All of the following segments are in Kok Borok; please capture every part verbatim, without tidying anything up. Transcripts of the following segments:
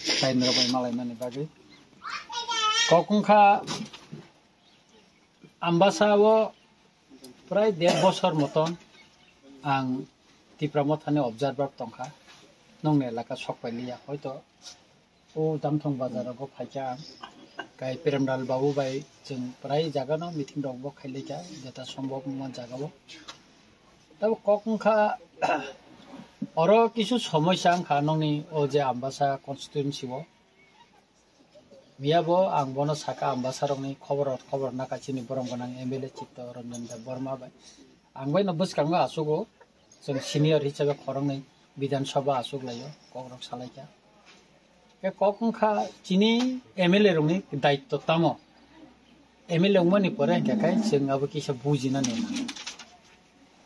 Sainrok bai malaimani bagwi. Kok wngkha Ambasa o prai der bosor moton ang Tipra Mothani observer tongkha. Nongni elaka sok pai liya, hoito o Damthong bazar rogo phaikha ang. Kai Premlal babu bai chwng prai jagano meeting rok bo khailaikha, jeta sombhob wngma jagao. Tabo kok wngkha, oro kisu somoisa wngkha nongni o je Ambasa constituency o. Miyabo ang bono saka, Ambasarokni khobor, khobor naka chini borom gwnang M L A Chitto Ranjan Debbarma bai. Ang bai no bwskango achugo, chwng senior hisabe khoroknwi Bidhan Sabha achuk laio, kokrok salaikha. Khe kok wngkha chini M L A rokni daitto tamo? M L A wngmani pore hwnkhe kai chwng abo kisa bujinani nango.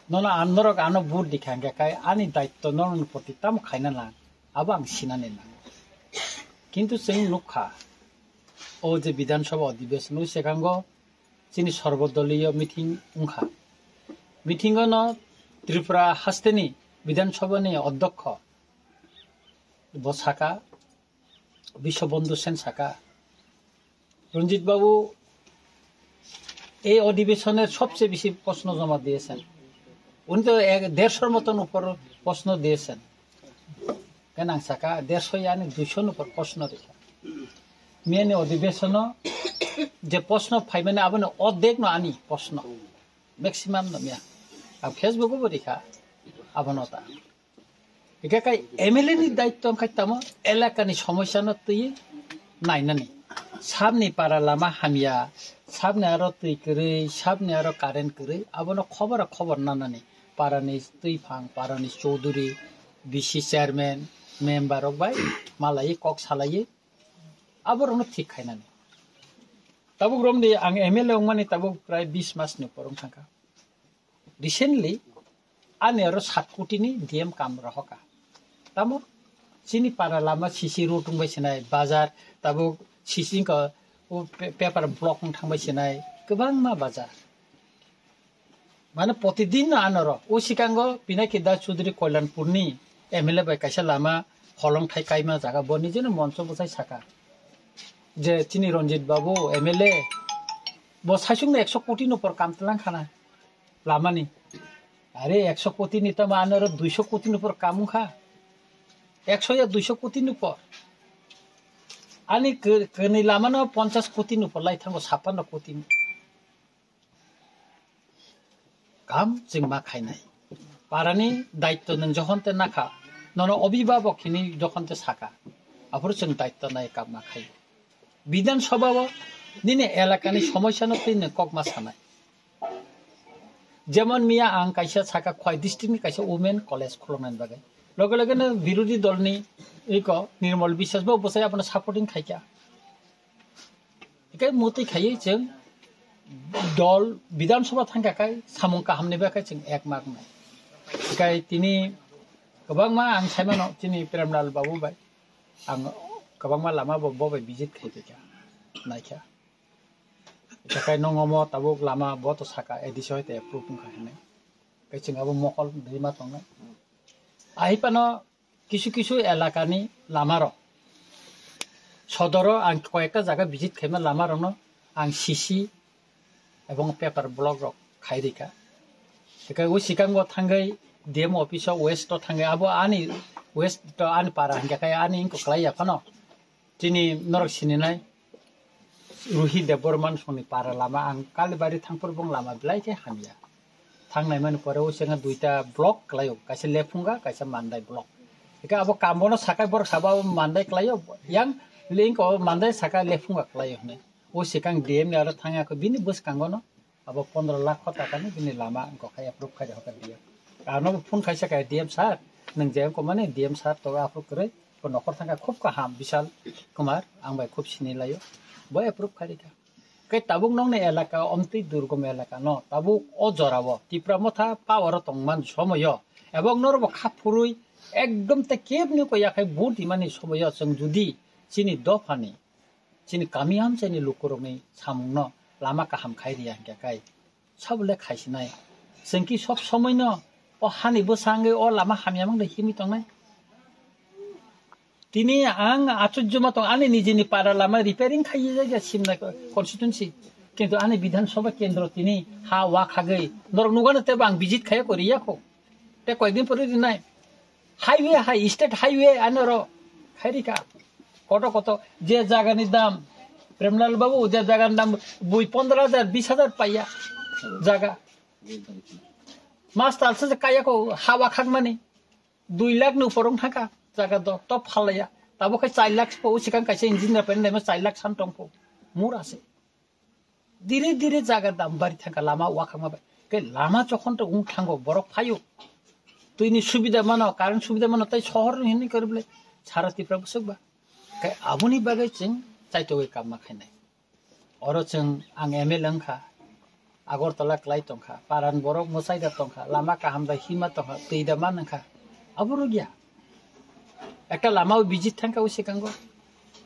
Nono an-, norok ano vote dikha hwnkhe kai ani daitto norokni proti tamo khaina nang, abo ang sinani nango. Kintu chwng nukha, o je Bidhan Sabha Adhibeshon o sekango chini sorbodoliyo meeting wngkha. Meeting o no Tripura hasteni Bidhan Sabha ni Odhyokkho bo saka, Biswabandhu Sen saka, রঞ্জিত বাবু এই অধিবেশনের সবচেয়ে বেশি প্রশ্ন জমা দিয়েছেন। উনি তো এক দেড়শোর মতন উপর প্রশ্ন দিয়েছেন। কেন আমি সাকা দেড়শো ইয়ানি দুইশোর উপর প্রশ্ন রেখা। মিয়ানি অধিবেশন যে প্রশ্ন ফাইমানে আবনে অর্ধেক না আনি প্রশ্ন। Maximum no miya. Ang Facebook o bo rikha abono ta. Hingke kai M L A ni daitto wngkha tamo elaka ni somosya no twi nainani. Sabni para lama hamya, sabni aro twi kwrwi, sabni aro current kwrwi, abono khobor khobor nanani. Para ni twi phang, para ni chowdhury, B C chairman, member rok bai malai kok salai aborokno thik khainani. Tabuk romdi ang M L A wngmani tabuk prai bis mas ni porong thangkha. Recently, ani aro sat koti ni D M kam rohoka. Tamo chini para lama C C road wngbai sinai, bazar tabuk C C wngkha, o pe-, paper block wng thangbai sinai, kwbangma bazar. Mane protidin no anoro. O sikango Pinaki Das Chaudhary Kalyanpurni M L A bai kaisa lama holong thai kaima jaga bo nijeno moncho bwsai saka. Je chini Ranjit Babu M L A bo saichung no ekso koti no por kam tlang khana lamani. Are ekso koti ni tamo anoro duiso koti no por kam wngkha. Ekso ya duiso koti no por. Ani kw-, kwnwi lama no ponchas koti no por lai thango, sappanno koti ni. Kam chwng ma khainai. Parani daitto nwng jokhon te nakha, nono obhibhabok hinwi jokhon te saka, aphuru chwng daitto nai kam ma khai. Bidhan Sabha o nini elakani somosya no twi nwng kok ma sanai. Jemon miya ang kaisa saka Khwai district ni kaisa women college khuloknani bagwi. Loge loge no birodhi dol ni iko Nirmal Biswas bo bwsai abono supporting khaikha. Hikai mutwi khaiwi chwng dol Bidhan Sabha thangkha khai samung kahamni bagwi chwng ek mak nai. Hikai tini kwbangma ang saimano chini Premlal Babu bai ang kwbangma lama bo, bo bai visit khai phaikha, naikha. Hikai nongo mo tabuk lama bo to saka A D C hoite approve wngkha hinwi. Hikai chwng abo mokol dima tongnai. Ahipano kisu kisu elakani lamarok, sodoro ang koyekta jaga visit khaima lamarokno ang C C ebong paper block rok khai rikha. Hikai o sikango thangwi D M office o west o thangwi abo ani west o ani para hingkha khe ani wngkha kwlai ya phano. Chini norok sininai Ruhi Debbarman songni para lama ang Kalibari thangphuru bong lama belai khe hamya. Thangnai mani pore o sengha duita block klaio, kaisa Lephunga, kaisa Mandai block. Eka abo kambono sakai borok sabo abo Mandai klaio, yang link o Mandai saka Lephunga klaio hwnwi. O sikang D M ni aro thangya kho bini bwskango no abo pondro lakh ko taka ni bini lama wngkha khe approve khai rokha D M. Ano bo phone khaisa khe D M sir, nwng je wngkha mani D M sir to approve kwrwi, bo nokhor thangkha khub kaham Bishal Kumar, ang bai khub sini laio, bo approve khai rikha. Khe tabuk nokni elaka omtwi durgom elaka no, tabuk o jora o Tipra Motha power o tongman somoyo, ebong norok bo kha phurwi ekdom te kebni ko yakhai vote imani somoyo chwng judi chini dophani, chini kami amchaini lukurokni samungno lama kaham khai riya hinkhe kai sabole khaisinai. Chwng ki sob somoino o hani bwsangwi o lama hamya mangde himwi tongnai. Tini ang achujjoma tong, ani nijini para lama repairing khaiye jai ja Simna constituency. Kintu ani Bidhan Sabha kendro tini ha wa khagwi. Norok nugano tebo ang visit khaiya kori yakho. Te koyekdin pore rinai. Highway hai, state highway anoro khairika. Koto koto je jagani dam, Premlal Babu, je jagani dam bui pondro hajar, bis hajar paiya jaga. Mas talsa je kaya ko hawa khakmani. Dui lakh ni upor wng thangkha jaga do, top phalaya. Tabo khe char lakh po, sikang kaisa engineer pen lema char lakh san tong po. Mura se. Dire dire jaga dam bari thangkha lama wakhakma bai. Ke lama jokhon to wng thango borok phaio. Twini subida mano, current subida mano, tai sohor ni hinwi kori bole sara Tripura bwswk ba. Ke aboni bagwi chwng chaitogwi kamma khainai. Oro chwng ang M L A wngkha, Agartala klai tongkha, paran borok mwchai da tongkha, lama kaham da hima tongkha, twi da man wngkha, abo rwgya. Ekta lama o visit thangkha o sikango,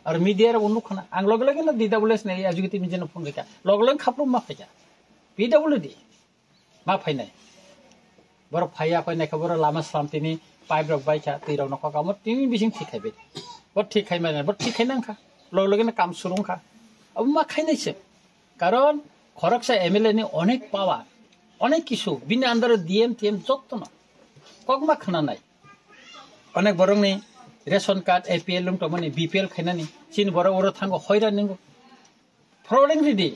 aro media rok nukha na, ang loge loge no D W S ni executive engineer phone khaikha, loge loge khaprum ma phaikha, P W D. Ma phainai. Borok phaiya, phainai khe borok lama slam tini pipe rok baikha, twi rok nokhok amo tini bising thik khai bai. Bo thik khai manya, bo thik khai nangkha. Log logino kam suru wngkha. Abo ma khainai se. Karon khoroksa M L A ni onek power, onek kisu, bini under o D M T M jottono. Kok ma khwnanai. Onek borokni ration card A P L wng tongmani, B P L khainani, chini borok oro thango hoira ningo. Frauding ridi.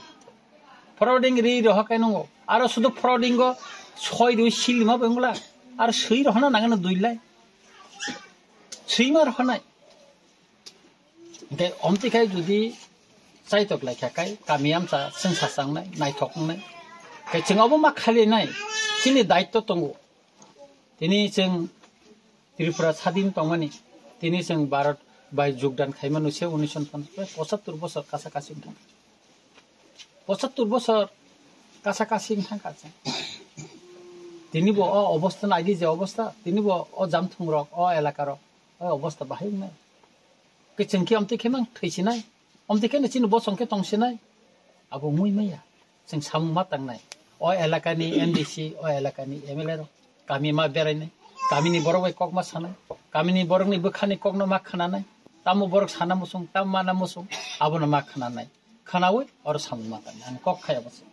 Frauding ri roha kai nungo. Aro sudu frauding go soi rui sil ma bengla. Aro sui rohana nangana dui lai. Sui ma rohanai. Hingke omti khai judi chaitok lai kha kai, kami amsa chwng sachang nai, naithok wngnai. Kai chwng obo ma khali nai. Chini daitto tongo. Tini chwng Tripura sadin tongmani, tini chwng Bharat bai jogdan khaimano se unisho ponchash, prai pochattor bosor kasa kasi wng thangkha. Pochattor bosor kasa kasi wng thangkha chwng. Tini bo o obostha no agi je obostha, tini bo o jamthung rok, o elaka rok, o obostha bahai wngnai. Kwchwng khe amtwi khe mang thwi sinai. Amtwi khe no chini bosong khe tong sinai. Abo mui maya. Chwng samung ma tangnai. O elakani M D C, o elakani M L A rok. Kami ma berainai. Kamini borok bai kok ma sanai. Kamini borokni bwkhani kokno ma khwnanai. Tamo borok sana musung, tamo mana musung, abono ma khwnanai. Khwnaui oro samung ma tangnai. Ang kok khai abo se.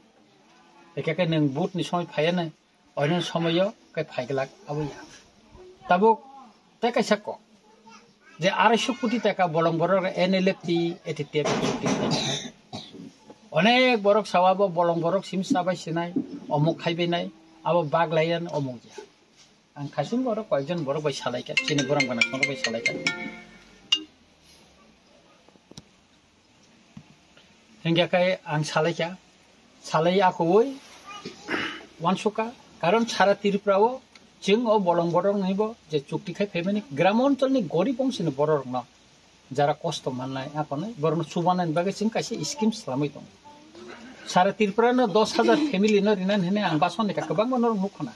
Ekhe khe nwng vote ni somoi phaiya nai. Oino somoyo kai phaiglak abo ya. Tabuk tei kaisa kok je arai sho koti taka bolong borok N L F T, A T T F chukti khainai. Onek borok sao abo bolong borok sim sabai sinai, omuk khaibai nai, abo baglaiyan omuk ya. Ang khasing borok koyekjon borok bai salaikha, chini borok gana borok bai salaikha. Hingke kai ang salai kha, salai akhoi wansukha, karon sara Tripura o chwng o bolong borok ni bo je chukti khai phaimani gram onchol ni gorib ongsi ni borok rok no jara kosto mannai akonai borok no chubanani bagwi chwng kaisa scheme swlamwi tongo. Sara Tripura no dos hajar family no rinani hwnwi ang bason ni kha kwbangma norok nukha na.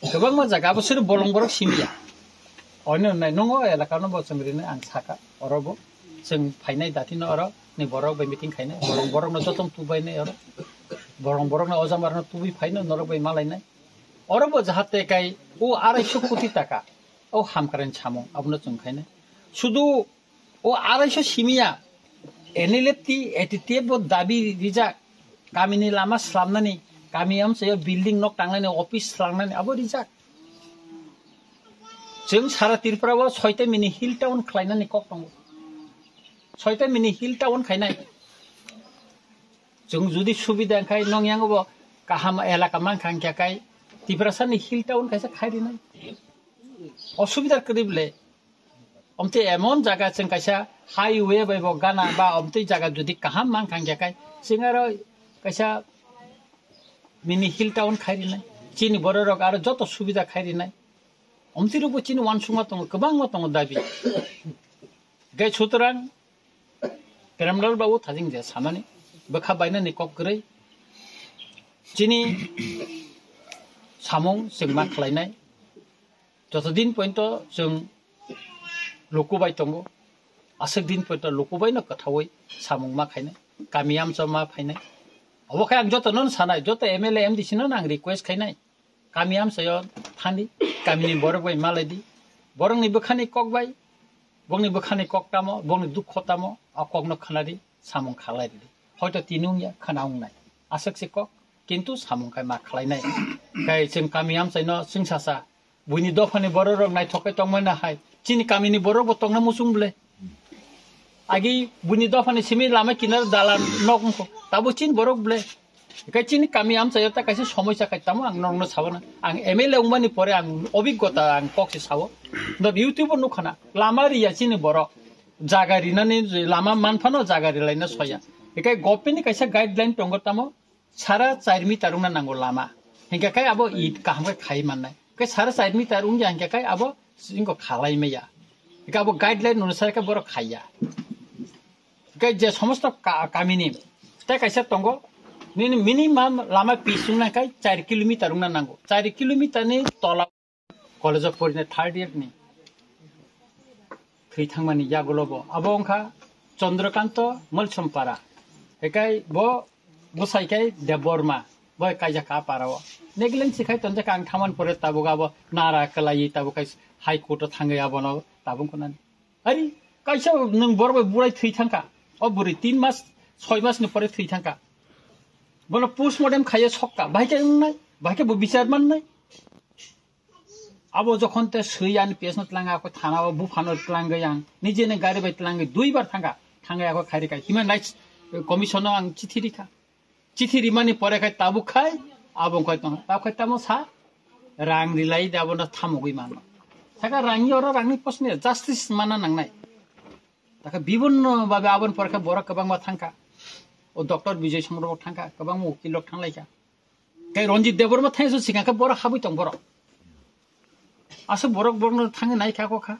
Kwbangma jaga abo sero bolong borok simiya. Oino nai nungo elaka no bo chwng rini ang saka oro bo chwng phainai dati no oro ni borok bai meeting khainai bolong borok no joto tubai nai oro bolong borok no ojamar no tubui phaino norok bai malai nai oro bo jahate kai o arai sho koti taka o hamkrai ni samung abono chwng khainai sudu O arai sho simiya, N L F T, A T T F bo dabi rijak, kamini lama slamnani, kami amchaio building nok tangnani, office slangnani, abo rijak. Chwng sara Tripura o soita mini hill town khlainani kok tongo. Soita mini hill town khainai. Chwng judi subida wngkhai nong yango bo kaham elaka mankha hwnkhe kai Tiprasani hill town kaisa khai rinai. Osubida kwrwi bwle. Omtwi emon jaga chwng kaisa highway bai bo gana ba omtwi jaga judi kaham mankha hwnkhe kai chwng aro kaisa mini hill town khai rinai. Chini bororok aro joto subida khai rinai. Omtwi rokbo chini wansukma tongo, kwbangma tongo dabi. Gai sutrang Premlal Babu thajing je samani bwkha bainani kok kwrwi chini samung chwng ma khlainai. Jotodin pointo chwng luku bai tongo, aswk din pointo luku baino kwthaui samung ma khainai, kami amcha ma phainai. Obo khe ang jotono sanai, joto M L A, M D C no ang request khainai, kami amchaio thangdi, kamini borok bai malaidi, borokni bwkhani kok bai Bongni bwkhani kok tamo, bongni dukho tamo, o kokno khwnadi, samung khalai ridi. Hoito tini wngya, khwna wngnai. Aswk se kok, kintu samung khai ma khlainai. Kai chwng kami amchaino chwngsasa, buini dophani bororok naithok khe tongmani hai. Chini kamini borok bo tongna muchung ble. Agi buini dophani simi lama kinar dalan nok wngkho. Tabo chini borok ble. Kai chini kami amchaio ta kaisa somoisa khai tamo ang nokno sabana. Ang M L A wngmani pore ang obigota ang kok se sao. Not YouTube o nukhana. Lama riya chini borok. Jaga rinani je lama manphano jaga rilaina soya. Ekai government ni kaisa guideline tongo tamo sara char meter wngna nango lama. Hinkhe kai abo it kaham khe khai mannai. Kai sara char meter wngya hinkhe kai abo singko khalai maya. Hinkhe abo guideline onusare khe borok khaiya. Hinkhe je somosto ka-, kamini tei kaisa tongo, nini minimum lama pis wngna kai char kilometer wngna nango. Char kilometer ni tola. College o porinai third year ni thwi thangmani yagulo bo. Abo wngkha Chandrakanta Malsompara. Hekai bo bwsai kai Debbarma. Bo kaijak a para o. Negligence khai tonjak ang thaman pore tabuk abo nara kwlaiwi tabuk khai High Court o thangwi abono tabuk khwnani. Ari kaisa nwng borok bai burai thwi thangkha. O bwrwi tin mas, soi mas ni pore thwi thangkha. Bono postmortem khaiya sokka. Bahai khe wngnai, bahai khe bo bichar mannai. Abo jokhon te swi ani P S no tlang ako thana o buphano tlang yang nije ne gari bai tlang dui bar thanga thanga ako khairi kai Human Rights Commission no ang chithi rikha. Chithi rimani pore khai tabuk khai abo khai tong tabuk khai tamo sa rang rilai da abo no thamogwi mano. Saka rang yoro rangni posne justice mana nangnai. Taka bibonno babe abon pore khai borok kwbangma thangkha. O Doctor Bijoy Chondro thangkha, kwbangma ukil rok thanglaikha. Tei Ranjit Debbarma thangsu sikang khe borok habwi tong borok. Aswk borok borokno thangwi nai kha kok kha.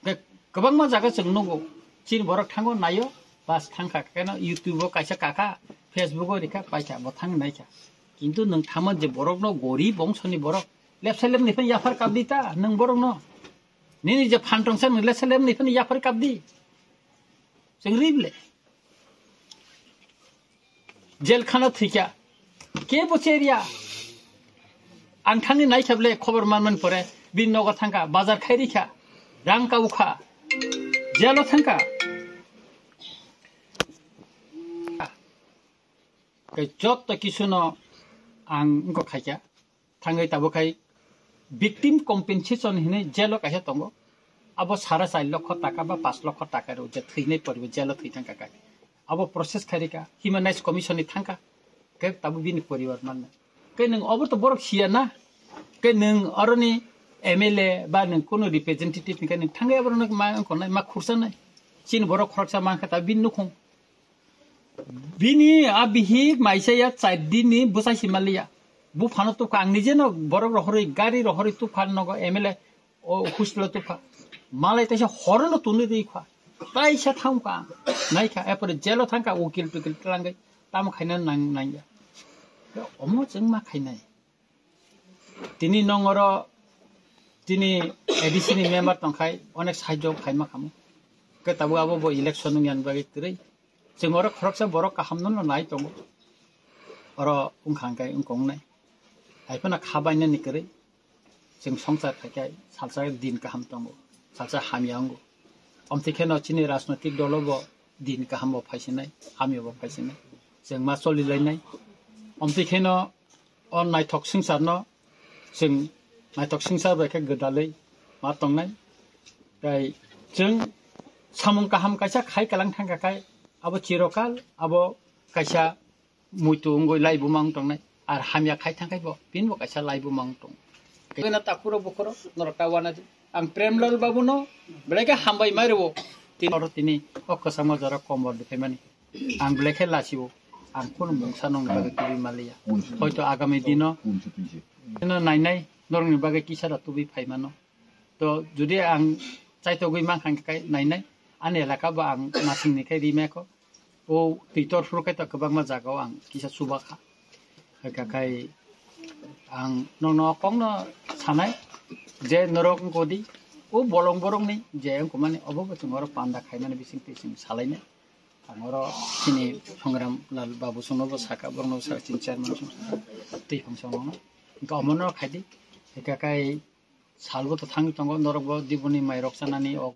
Tei kwbangma jaga chwng nugo. Chini borok thango naio, bas thangkha. Keno YouTube o kaisa kakha, Facebook o rikha, paikha, bo thangwi naikha. Kintu nwng thaman je borokno gorib bongsoni borok, lepsa lepni phano yaphar kapdi ta, nwng borokno. Nini je phan tongsa nwng lepsa lepni phano yaphar kapdi. Chwng ribile. Jel khana thwikha. Ke bo cheriya. Ang thangni naikha ble khobor manmani pore. Bini nogo thangkha, bazar khairikha. Rang kaukha. Jelo thangkha. Tei jotto kisuno ang wngkha khaikha. Thangwi tabuk khai victim compensation hinwi jelo kaisa tongo. Abo sara char lokho taka ba panch lokho taka rw je thwinai poribo jelo thwi thangkha khai. Abo process khairikha Human Rights Commission ni thangkha. Khe tabuk bini poribar manna. Khe nwng obo to borok siya na. Khe nwng oroni M L A ba nwng kunu representative ni khe nwng thangwi aborok ma wngkha nai ma khursa nai. Chini borok khoroksa mankha ta bini nukhung. Bini a bihik maisa ya char din ni bwsai si maliya. Buphano tubkha ang nije no borok rohorwi gari rohorwi tubkha nogo M L A o hostel o tubkha. Malai taisa horo no tunwi rwi kha. Taisa thang kha. Nai kha epore jelo thang kha ukil tukil tlangwi. Tamo khaina nang nangya. Omo chwng ma khainai. Tini nong oro tini A D C ni member tongkhai onek sahajyo khaima khamu. Khe tabuk abo bo election wngya bagwi kwrwi. Chwng oro khoroksa borok kaham no nai tongo. Oro wngkha hwnkhe wngkha wngnai. Hai phano kha bainani kwrwi. Chwng swngchar khai khe salsa din kaham tongo. Salsa hamya wngo. Omtwi kheno chini rajnoitik dolo bo din kaham bo phaisinai, hamya bo phaisinai. Chwng ma choli lainai. Omtwi kheno o naithok swngcharno chwng naithok swngchar bai khe gwdalwi ma tongnai. Tei chwng samung kaham kaisa khai kalang thangkha khai abo chirokal abo kaisa muitu wngwi lai buma wng tongnai. Ar hamya khai thangkhai bo bini bo kaisa lai buma wng tong. Kena takuro bukuro norok ta wana di. Ang Premlal Babu no belai khe hambai mai rwo. Tini oro tini o kwchangma jora kombol rwphaimani. Ang belai khe lachio. Ang kheno mungsa nongni bagwi tubui manliya. Hoito agami dino, dino nainai norokni bagwi kisa da tubui phaimano. To jodi ang chaitogwi mankha hwnkhe kai nainai, ani elaka bo ang nasingni khe rimai kho. O twi tor phuru khe to kwbangma jagao ang kisa chubakha. Hakha khai ang nono kokno sanai je norok wngkha di o bolong borokni je wngkha mani obo bo chwng oro panda khaimani bising twi chwng salainai. Ang oro chini Songram Lal Babu songno bo sakha, borokno bo sakha, chini chairman song sakha, twi phang songno. Hwnkhe omono khai di, hwnkhe kai salbo to thangwi tongo, norokbo diboni mairok chanani o